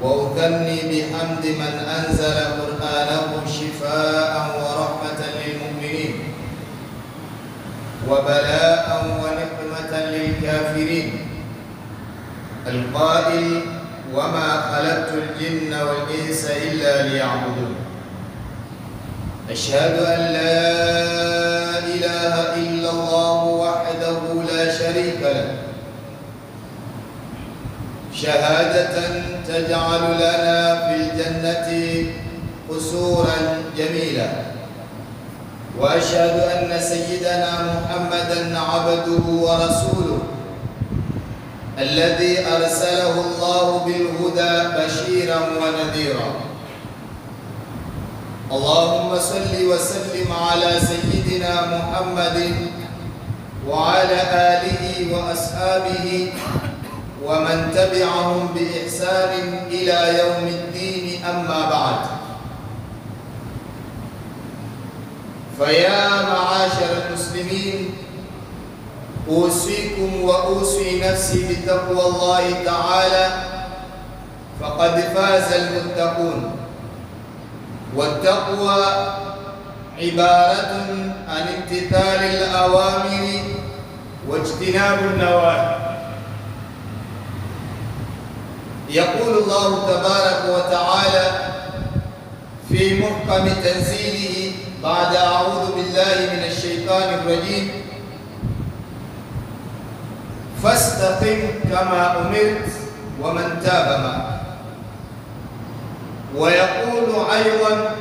وأثني بحمد من أنزل قرآنه شفاء ورحمة للمؤمنين وبلاء ونقمة للكافرين، القائل: وما خلقت الجن والإنس إلا ليعبدون. أشهد أن لا إله إلا الله وحده لا شريك له، شهادة تجعل لنا في الجنة قصورا جميلا. وأشهد أن سيدنا محمدا عبده ورسوله الذي أرسله الله بالهدى بشيرا ونذيرا. اللهم صل وسلم على سيدنا محمد وعلى آله وأصحابه ومن تبعهم بإحسان إلى يوم الدين. أما بعد، فيا معاشر المسلمين، أوصيكم وأوصي نفسي بتقوى الله تعالى، فقد فاز المتقون. والتقوى عبارة عن امتثال الأوامر واجتناب النواهي. يقول الله تبارك وتعالى في محكم تنزيله بعد أعوذ بالله من الشيطان الرجيم: فاستقم كما أمرت ومن تاب معك. ويقول أيضا: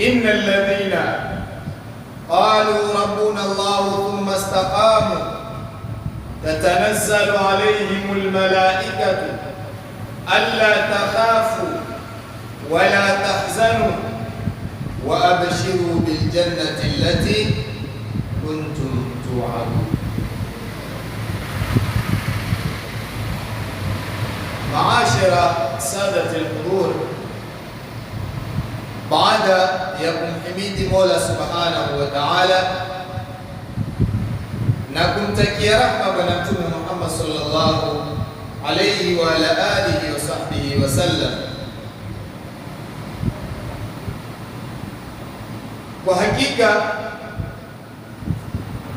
إن الذين قالوا ربنا الله ثم استقاموا تتنزل عليهم الملائكة ألا تخافوا ولا تحزنوا وأبشروا بالجنة التي كنتم توعدون. معاشر سادة الحضور، baada ya kumhimidi Mola Subhanahu wa Ta'ala na kumtakia rahma Bwana Mtume Muhammad sallallahu alayhi wa ala alihi wa sahbihi wasallam, kwa hakika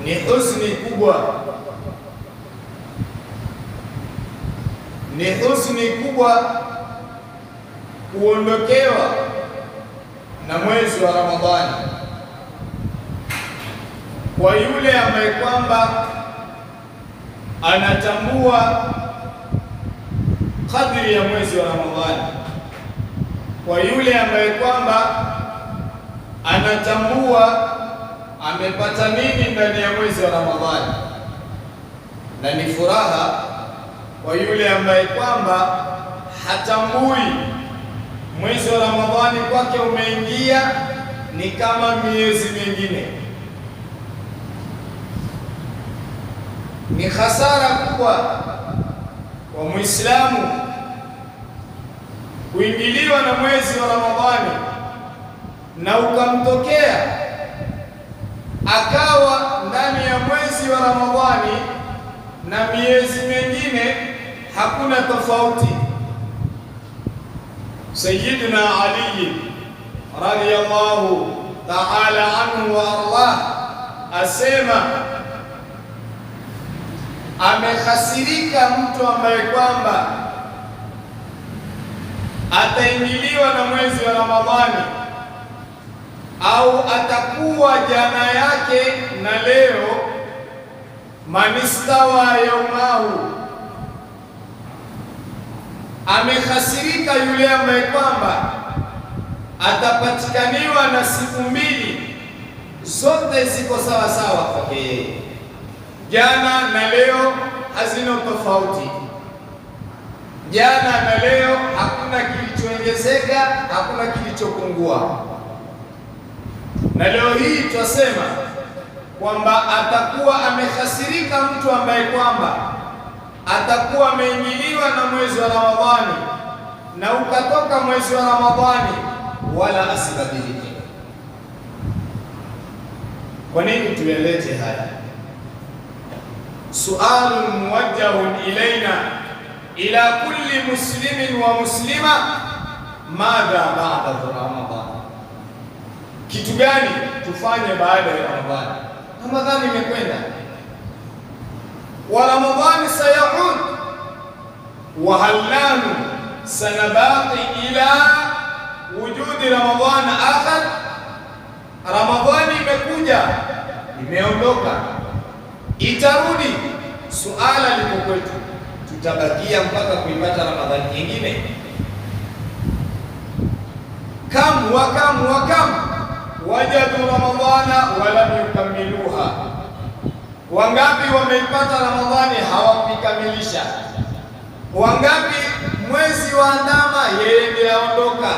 ni huzuni kubwa, ni huzuni kubwa kuondokewa na mwezi wa Ramadhani kwa yule ambaye kwamba anatambua kadri ya mwezi wa Ramadhani, kwa yule ambaye kwamba anatambua amepata nini ndani ya mwezi wa Ramadhani, na ni furaha kwa yule ambaye kwamba hatambui mwezi wa Ramadhani kwake umeingia ni kama miezi mingine. Ni hasara kubwa kwa Muislamu kuingiliwa na mwezi wa Ramadhani na ukamtokea akawa ndani ya mwezi wa Ramadhani na miezi mingine hakuna tofauti. Sayyidina Ali radhiyallahu ta'ala anhu wa ardah asema, amekhasirika mtu ambaye kwamba ataingiliwa na mwezi wa Ramadhani au atakuwa jana yake na leo, manistawa yaumahu, amekhasirika yule ambaye kwamba atapatikaniwa na siku mbili zote ziko sawa sawa kwake yeye, jana na leo hazina tofauti, jana na leo hakuna kilichoongezeka, hakuna kilichopungua. Na leo hii twasema kwamba atakuwa amekhasirika mtu ambaye kwamba atakuwa ameingiliwa na mwezi wa Ramadhani na ukatoka mwezi wa Ramadhani wala asibadilike. Kwa nini tuyalete haya? Sualun muwajjahun ilaina ila kulli muslimin wa muslima, madha ba'da Ramadhan, kitu gani tufanye baada ya Ramadhani? Ramadhani imekwenda, wa Ramadhani sayaud, wa hal nahnu sanabaqi ila wujudi Ramadhan akhar. Ramadhani imekuja, imeondoka, itarudi. Suala liko kwetu, tutabakia mpaka kuipata Ramadhani nyingine? Kam wa kam wa kam wajadu Ramadhana walam yukamiluha, wangapi wameipata Ramadhani hawakuikamilisha? Wangapi mwezi wa andama yeye ndiye aondoka?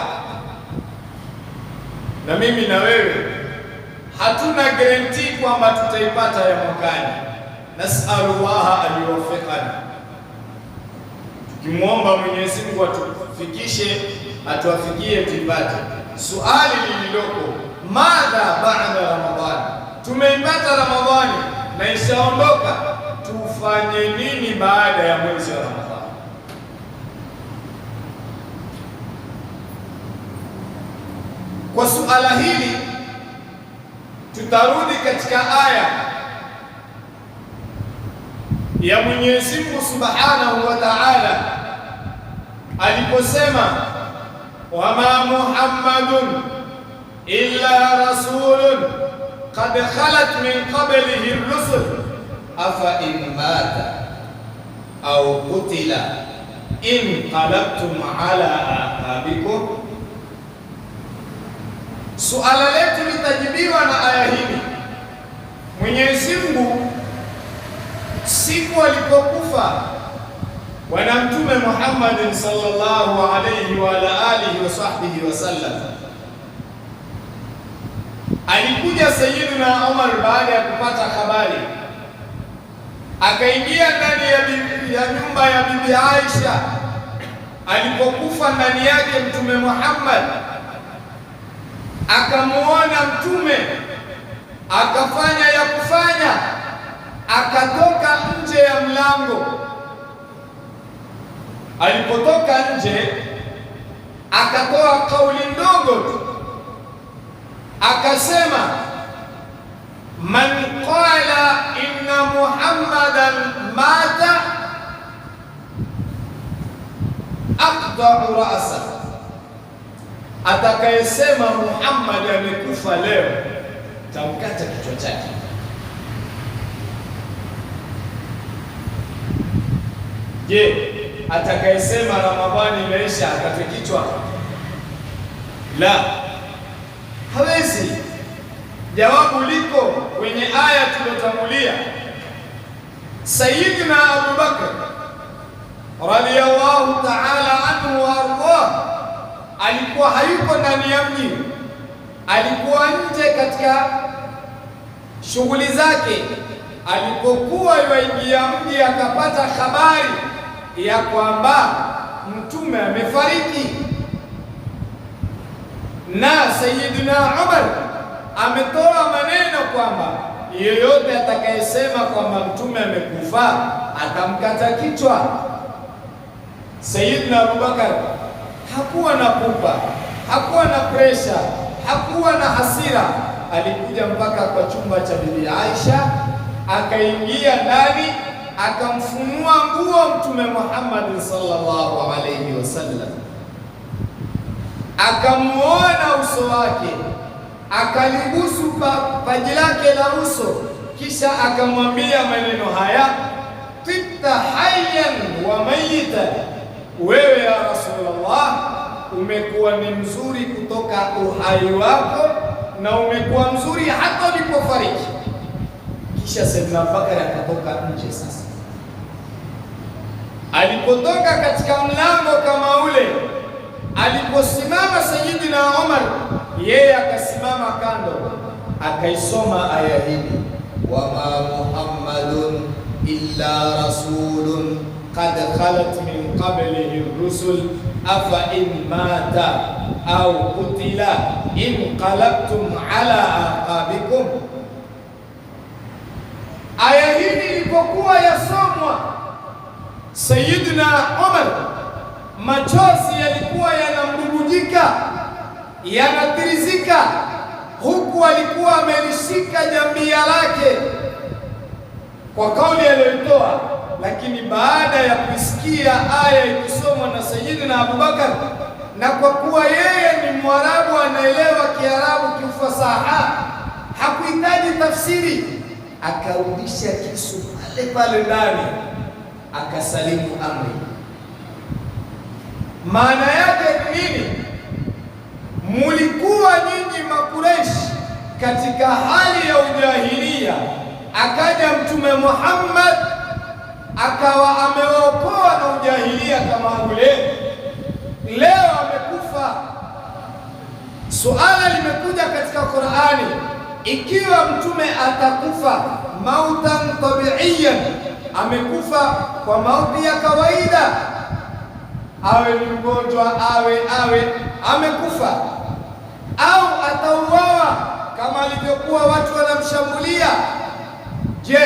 Na mimi na wewe hatuna guarantee kwamba tutaipata ya mwakani. Nasalullaha aliwafikana, tukimwomba Mwenyezi Mungu atufikishe, atuafikie tuipate. Suali lililoko, madha baada Ramadhani? Tumeipata Ramadhani na ishaondoka, tufanye nini baada ya mwezi wa Ramadhani? Kwa suala hili tutarudi katika aya ya Mwenyezi Mungu Subhanahu wa Ta'ala aliposema, wama Muhammadun illa rasulun qad khalat min qablihi ar-rusul afa in mata au qutila inqalabtum ala aqabikum. Suala letu litajibiwa na aya hili. Mwenyezi Mungu siku alipokufa Bwana Mtume Muhammad sallallahu alayhi wa ala alihi wa sahbihi wasallam, alikuja Sayyidina Umar baada ya kupata habari, akaingia ndani ya nyumba ya Bibi Aisha alipokufa ndani yake Mtume Muhammad, akamuona Mtume, akafanya ya kufanya, akatoka nje ya mlango. Alipotoka nje, akatoa kauli ndogo tu, akasema man qala inna Muhammadan mata aqta'u ra'sa, atakayesema Muhammad amekufa leo tamkata kichwa chake. Je, atakayesema Ramadhani imeisha akatwe kichwa? La, hawezi. Jawabu liko kwenye aya tulotangulia. Sayyidina Abu Bakr radhiyallahu ta'ala anhu wa ardhah alikuwa hayuko ndani ya mji, alikuwa nje katika shughuli zake. Alipokuwa yuingia mji, akapata habari ya kwamba mtume amefariki, na Sayyidina Umar ametoa maneno kwamba yeyote atakayesema kwamba mtume amekufa atamkata kichwa. Sayyidina Abubakar hakuwa na pupa, hakuwa na presha, hakuwa na hasira. Alikuja mpaka kwa chumba cha Bibi Aisha, akaingia ndani, akamfunua nguo Mtume Muhammad sallallahu alayhi wasallam, akamuona uso wake, akalibusu paji lake la uso, kisha akamwambia maneno haya, tibta hayyan wa mayitan, wewe ya Rasulullah umekuwa ni mzuri kutoka uhai wako na umekuwa mzuri hata ulipofariki. Kisha Sayyidina Abubakar akatoka nje. Sasa alipotoka katika mlango kama ule, aliposimama Sayyidina Umar, yeye akasimama kando, akaisoma aya hili, wama Muhammadun illa rasulun qad khalat min qablihi rusul afa in mata au kutila inqalabtum ala aqabikum. Aya hii ilipokuwa yasomwa, Sayyidina Umar machozi yalikuwa yanambubujika, yanatirizika, huku alikuwa amelishika jambia lake kwa kauli aliyoitoa. Lakini baada ya kuisikia aya ikisomwa na Sayyidina Abubakar, na kwa kuwa yeye ni Mwarabu anaelewa Kiarabu kiufasaha, hakuhitaji tafsiri, akarudisha kisu pale pale ndani, akasalimu amri. Maana yake ni nini? Mulikuwa nyinyi Makureshi katika hali ya ujahilia, akaja Mtume Muhammad akawa amewaokoa na ujahilia kama ule. Leo amekufa. Suala limekuja katika Qur'ani, ikiwa mtume atakufa mautan tabiiyan, amekufa kwa mauti ya kawaida, awe ni mgonjwa, awe amekufa, au atauawa kama alivyokuwa watu wanamshambulia. Je,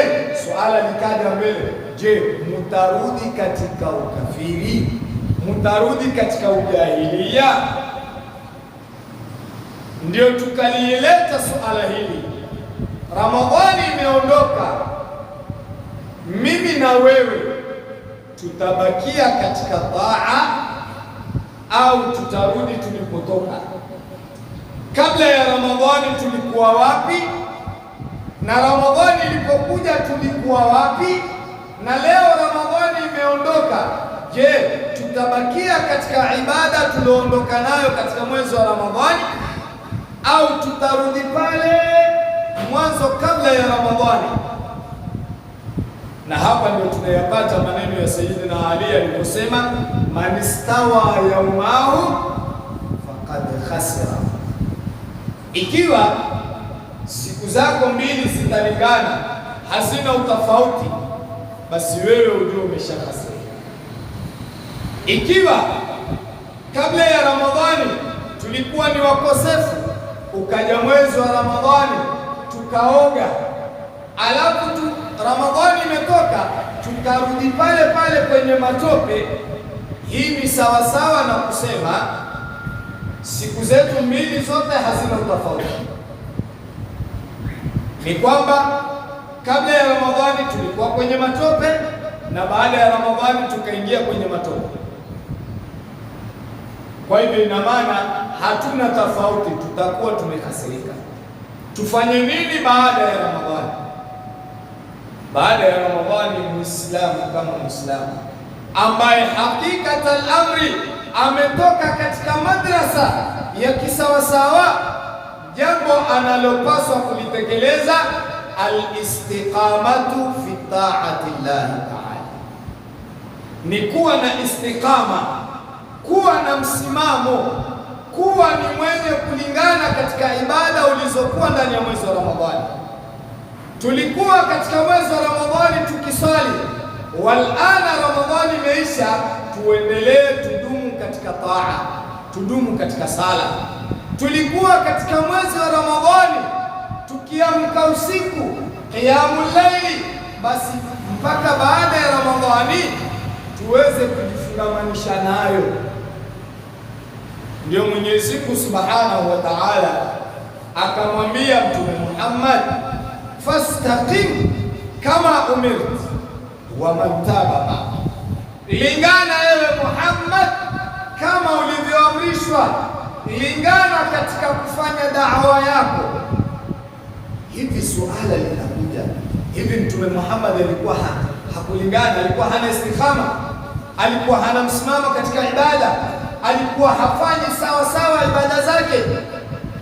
suala likaja mbele, je, mutarudi katika ukafiri? Mutarudi katika ujahilia? Ndio tukalieleta suala hili. Ramadhani imeondoka, mimi na wewe tutabakia katika taa au tutarudi tulipotoka? Kabla ya Ramadhani tulikuwa wapi? Na Ramadhani ilipokuja tulikuwa wapi? Na leo Ramadhani imeondoka, je, tutabakia katika ibada tulioondoka nayo katika mwezi wa Ramadhani au tutarudi pale mwanzo kabla ya Ramadhani? Na hapa ndio tunayapata maneno ya Sayyidina Ali aliposema, man istawa yaumahu faqad khasira. Ikiwa siku zako mbili zitalingana, hazina utofauti, basi wewe ujue umeshakasirika. Ikiwa kabla ya Ramadhani tulikuwa ni wakosefu, ukaja mwezi wa Ramadhani tukaoga, alafu tu Ramadhani imetoka tukarudi pale pale kwenye matope, hii ni sawasawa na kusema siku zetu mbili zote hazina utofauti. Ni kwamba kabla ya Ramadhani tulikuwa kwenye matope na baada ya Ramadhani tukaingia kwenye matope. Kwa hivyo ina maana hatuna tofauti, tutakuwa tumekasirika. Tufanye nini baada ya Ramadhani? Baada ya Ramadhani, Muislamu kama Muislamu ambaye hakikatal amri ametoka katika madrasa ya kisawasawa, jambo analopaswa kulitekeleza alistiqamatu fi taati llahi taala, ni kuwa na istiqama, kuwa na msimamo, kuwa ni mwenye kulingana katika ibada ulizokuwa ndani ya mwezi wa Ramadhani. Tulikuwa katika mwezi wa Ramadhani tukiswali, walana Ramadhani imeisha, tuendelee tudumu katika taa, tudumu katika sala. Tulikuwa katika mwezi wa Ramadhani tukiamka usiku qiyamul laili, basi mpaka baada ya Ramadhani tuweze kujifungamanisha nayo. Ndio Mwenyezi Mungu Subhanahu wa Ta'ala akamwambia Mtume Muhammad, fastaqim kama umirt wa man taba ma'ak, lingana ewe Muhammad kama ulivyoamrishwa, lingana katika kufanya da'wa yako. Hivi suala linakuja, hivi Mtume Muhammad alikuwa hakulingana? Alikuwa hana istikhama? Alikuwa hana msimamo katika ibada? Alikuwa hafanyi sawa sawa ibada zake?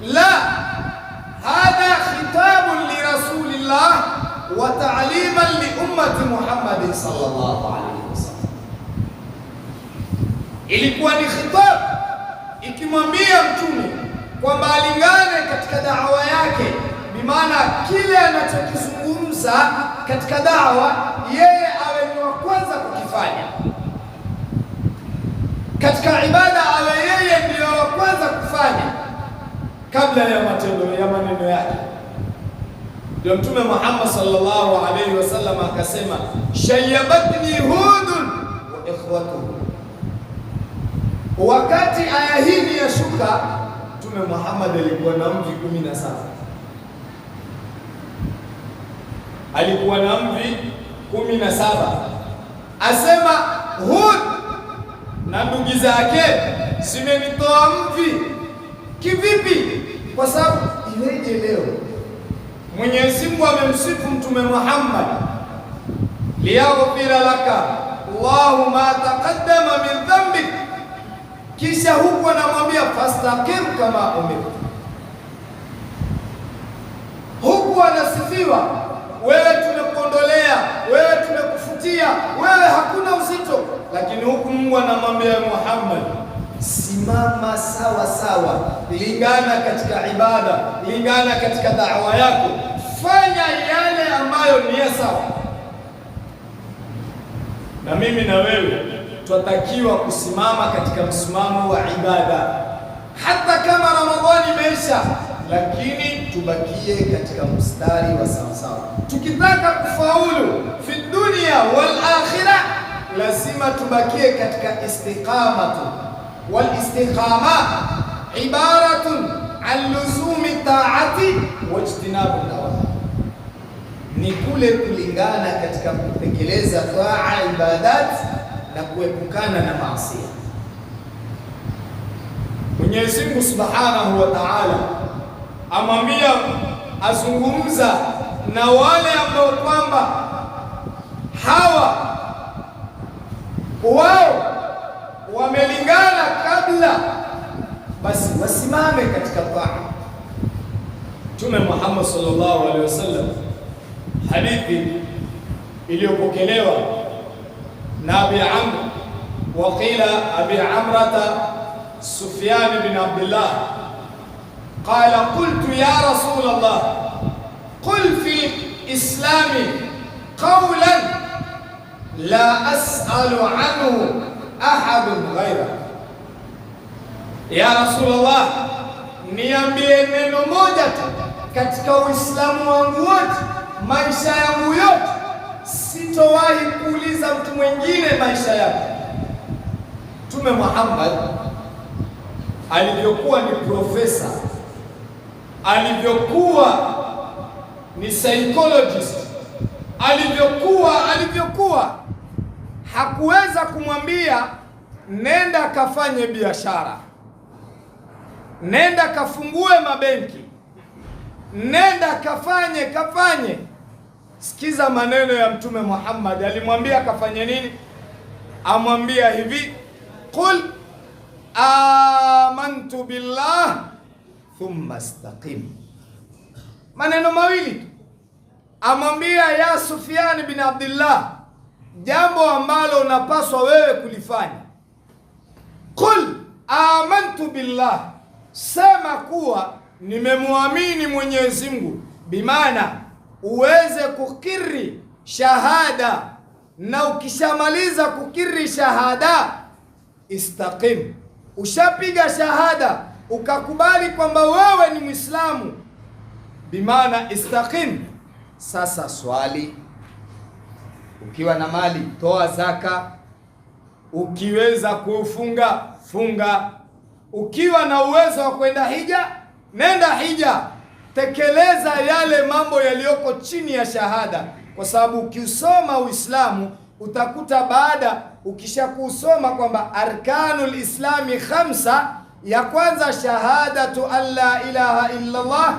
La, hadha khitabun li rasulillah wa ta'liman li ummati Muhammadin sallallahu alayhi wasallam. Ilikuwa ni khitab ikimwambia mtume kwamba alingane katika da'wa yake, bimaana kile anachokizungumza katika da'wa yeye awe ni wa kwanza kukifanya katika ibada, awe yeye ndiyo wa kwanza kufanya kabla ya matendo ya maneno yake. Ndio Mtume Muhammad sallallahu alaihi wasallam akasema, shayabatni hudun wa ikhwatuhu. Wakati aya hii ya shuka, Mtume Muhammad alikuwa na mvi 17, alikuwa na mvi 17. Asema Hud na ndugu zake zimenitoa mvi. Kivipi? Kwa sababu iweje leo Mwenyezi Mungu amemsifu Mtume Muhammad, liyaghfira laka Allahu ma taqaddama min dhanbik, kisha huku anamwambia fastaqim kama umirta. Huku anasifiwa, wewe tumekuondolea, wewe tumekufutia, wewe hakuna uzito, lakini huku Mungu anamwambia Muhammad, simama sawa sawa, lingana katika ibada, lingana katika da'wa yako, fanya yale ambayo ni ya sawa. Na mimi na wewe twatakiwa kusimama katika msimamo wa ibada, hata kama Ramadhani imeisha, lakini tubakie katika mstari wa sawasawa. Tukitaka kufaulu fi dunia wal akhirah, lazima tubakie katika istiqamatu. Wal istiqama ibaratun an luzumi taati wa ijtinabu nawahi, ni kule kulingana katika kutekeleza taa ibadat na kuepukana na maasi. Mwenyezi Mungu Subhanahu wa Ta'ala amwambia, azungumza na wale ambao kwamba hawa wao wamelingana kabla, basi wasimame katika taa. Mtume Muhammad sallallahu alaihi wasallam, hadithi iliyopokelewa na Abi Amr wa qila Abi Amrata Sufyan bin Abdullah qala qultu ya Rasul Allah qul fi islami qawlan la as'alu anhu ahadun ghaira. Ya Rasulullah, niambie neno moja tu katika Uislamu wangu wote, maisha yangu yote, sitowahi kuuliza mtu mwingine maisha yake. Mtume Muhammad alivyokuwa ni profesa, alivyokuwa ni psychologist, alivyokuwa hakuweza kumwambia nenda kafanye biashara, nenda kafungue mabenki, nenda kafanye. Sikiza maneno ya Mtume Muhammad, alimwambia kafanye nini? Amwambia hivi, qul amantu billah thumma istaqim. Maneno mawili tu amwambia ya Sufyan bin Abdullah, jambo ambalo unapaswa wewe kulifanya. Qul amantu billah, sema kuwa nimemwamini Mwenyezi Mungu, bimaana uweze kukiri shahada, na ukishamaliza kukiri shahada istaqim, ushapiga shahada ukakubali kwamba wewe ni Mwislamu, bimaana istaqim. Sasa swali, ukiwa na mali toa zaka, ukiweza kufunga funga, ukiwa na uwezo wa kwenda hija nenda hija. Tekeleza yale mambo yaliyoko chini ya shahada, kwa sababu ukiusoma Uislamu utakuta baada ukishakusoma kwamba arkanul islami khamsa, ya kwanza shahadatu an la ilaha illa Allah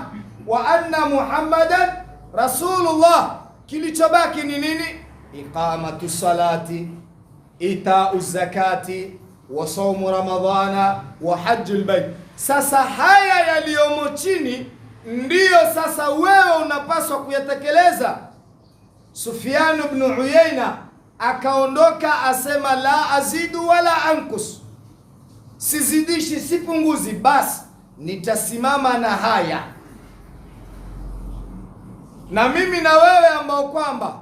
wa anna muhammadan rasulullah. Kilichobaki ni nini? Iqamatu salati, itau zakati, wa saumu ramadhana wa hajjul bait. Sasa haya yaliyomo chini ndiyo sasa wewe unapaswa kuyatekeleza. Sufyan ibn Uyaina akaondoka asema, la azidu wala ankus, sizidishi sipunguzi, basi nitasimama na haya. Na mimi na wewe ambao kwamba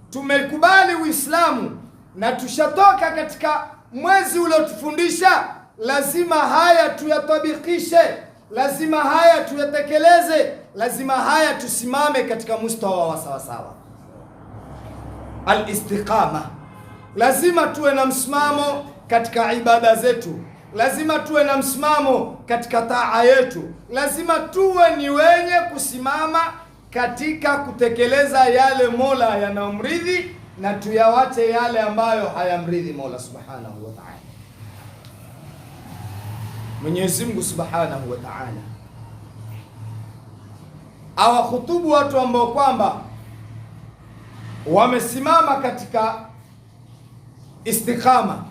tumekubali Uislamu na tushatoka katika mwezi uliotufundisha, lazima haya tuyatabikishe, lazima haya tuyatekeleze, Lazima haya tusimame katika mustawa wa sawasawa. Al-istiqama, lazima tuwe na msimamo katika ibada zetu, lazima tuwe na msimamo katika taa yetu, lazima tuwe ni wenye kusimama katika kutekeleza yale Mola yanayomridhi na tuyawache yale ambayo hayamridhi Mola Subhanahu wa Ta'ala. Mwenyezi Mungu Subhanahu wa Ta'ala awahutubu watu ambao kwamba wamesimama katika istiqama.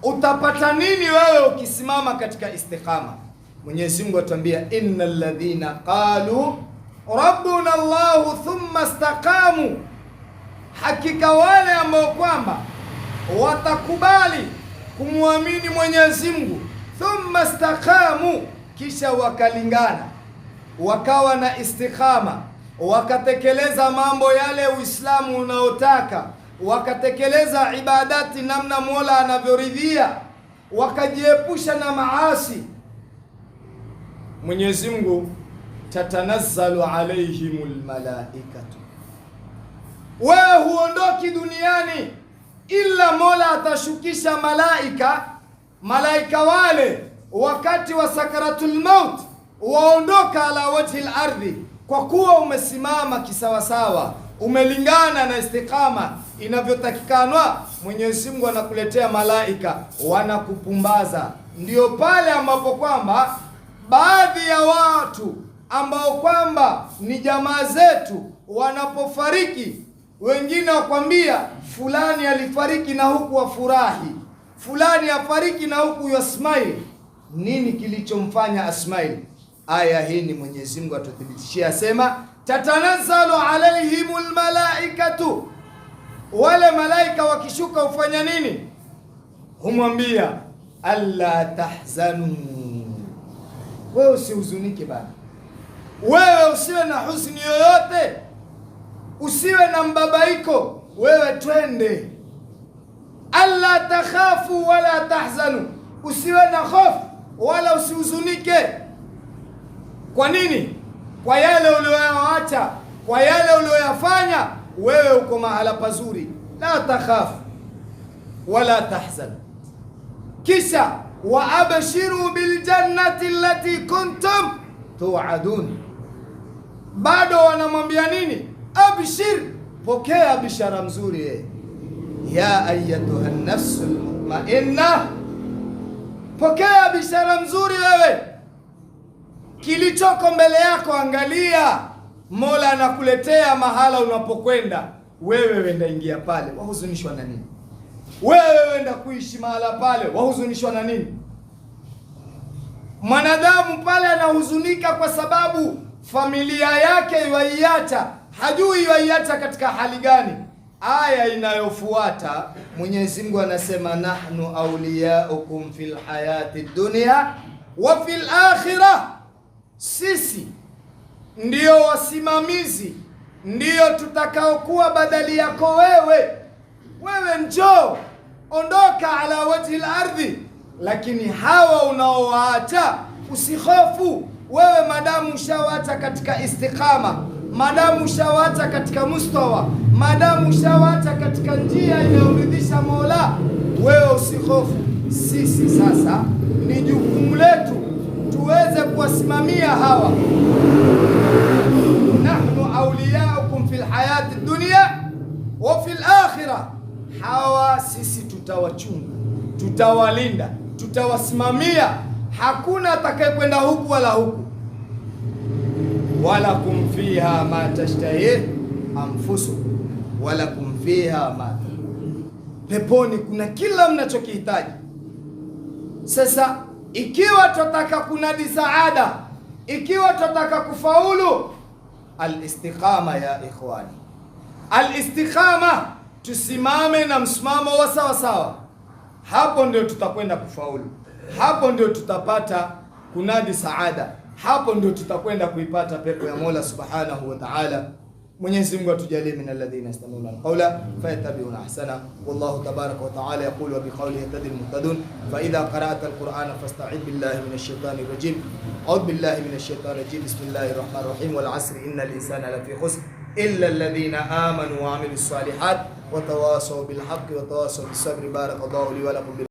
Utapata nini wewe ukisimama katika istiqama? Mwenyezi Mungu atuambia, innal ladhina qalu rabbuna Allahu thumma istaqamu, hakika wale ambao kwamba watakubali kumwamini Mwenyezi Mungu, thumma istaqamu, kisha wakalingana, wakawa na istiqama, wakatekeleza mambo yale Uislamu unaotaka, wakatekeleza ibadati namna Mola anavyoridhia, wakajiepusha na maasi, Mwenyezi Mungu tatanazzalu alaihimul malaikatu, wewe huondoki duniani ila Mola atashukisha malaika. Malaika wale wakati wa sakaratul maut waondoka ala wajhi lardhi, kwa kuwa umesimama kisawasawa, umelingana na istiqama inavyotakikanwa. Mwenyezi Mungu anakuletea malaika wanakupumbaza. Ndio pale ambapo kwamba baadhi ya watu ambao kwamba ni jamaa zetu wanapofariki, wengine wakwambia fulani alifariki na huku wafurahi, fulani afariki na huku yasmail. Nini kilichomfanya asmail? Aya hii ni Mwenyezi Mungu atuthibitishia, asema tatanazzalu alaihimul malaikatu, wale malaika wakishuka hufanya nini? Humwambia alla tahzanu, wewe usihuzunike bana, wewe usiwe na huzuni yoyote, usiwe na mbabaiko, wewe twende. Alla takhafu wala tahzanu, usiwe na hofu wala usihuzunike. Kwa nini? Kwa yale uliyoyaacha, kwa yale uliyoyafanya, wewe uko mahala pazuri. La takhafu wala tahzan. Kisha wa abshiru biljannati allati kuntum tuadun, bado wanamwambia nini? Abshir, pokea bishara mzuri ye. Ya ayatuha nafsu lmutmainna, pokea bishara mzuri wewe. Kilichoko mbele yako angalia, Mola anakuletea mahala unapokwenda wewe, wenda ingia pale, wahuzunishwa na nini? Wewe wenda kuishi mahala pale, wahuzunishwa na nini? Mwanadamu pale anahuzunika kwa sababu familia yake iwaiacha, hajui iwaiacha katika hali gani. Aya inayofuata Mwenyezi Mungu anasema nahnu awliyaukum fil hayati dunya wa fil akhirah, sisi ndiyo wasimamizi, ndiyo tutakaokuwa badali yako wewe. Wewe njoo, ondoka ala wajhi lardhi, lakini hawa unaowaacha usihofu wewe, madamu ushawaacha katika istiqama, madamu ushawaacha katika mustawa, madamu ushawaacha katika njia inayomridhisha Mola, wewe usihofu. Sisi sasa ni jukumu letu tuweze kuwasimamia hawa. Nahnu auliyaukum fil hayati dunya wa fil akhirah, hawa sisi tutawachunga, tutawalinda, tutawasimamia. Hakuna atakayekwenda huku wala huku. Walakum fiha ma tashtahi anfusukum walakum fiha ma, peponi kuna kila mnachokihitaji. Sasa ikiwa twataka kunadi saada, ikiwa twataka kufaulu, alistiqama ya ikhwani, alistiqama, tusimame na msimamo wa sawa sawa, hapo ndio tutakwenda kufaulu, hapo ndio tutapata kunadi saada, hapo ndio tutakwenda kuipata pepo ya Mola Subhanahu wa Ta'ala. Mwenyezi Mungu atujalie min alladhina yastami'una alqawla fayattabi'una ahsana. Wallahu tabaraka wa ta'ala yaqulu wa biqawlihi yahtadi almuhtadun fa idha qara'ta alqur'ana fasta'id billahi minash shaitani rajim. A'udhu billahi minash shaitani rajim. Bismillahir rahmanir rahim. Wal 'asri innal insana lafi khusr illa alladhina amanu wa 'amilus salihat wa tawasaw bil haqqi wa tawasaw bis sabri. Barakallahu li wa lakum.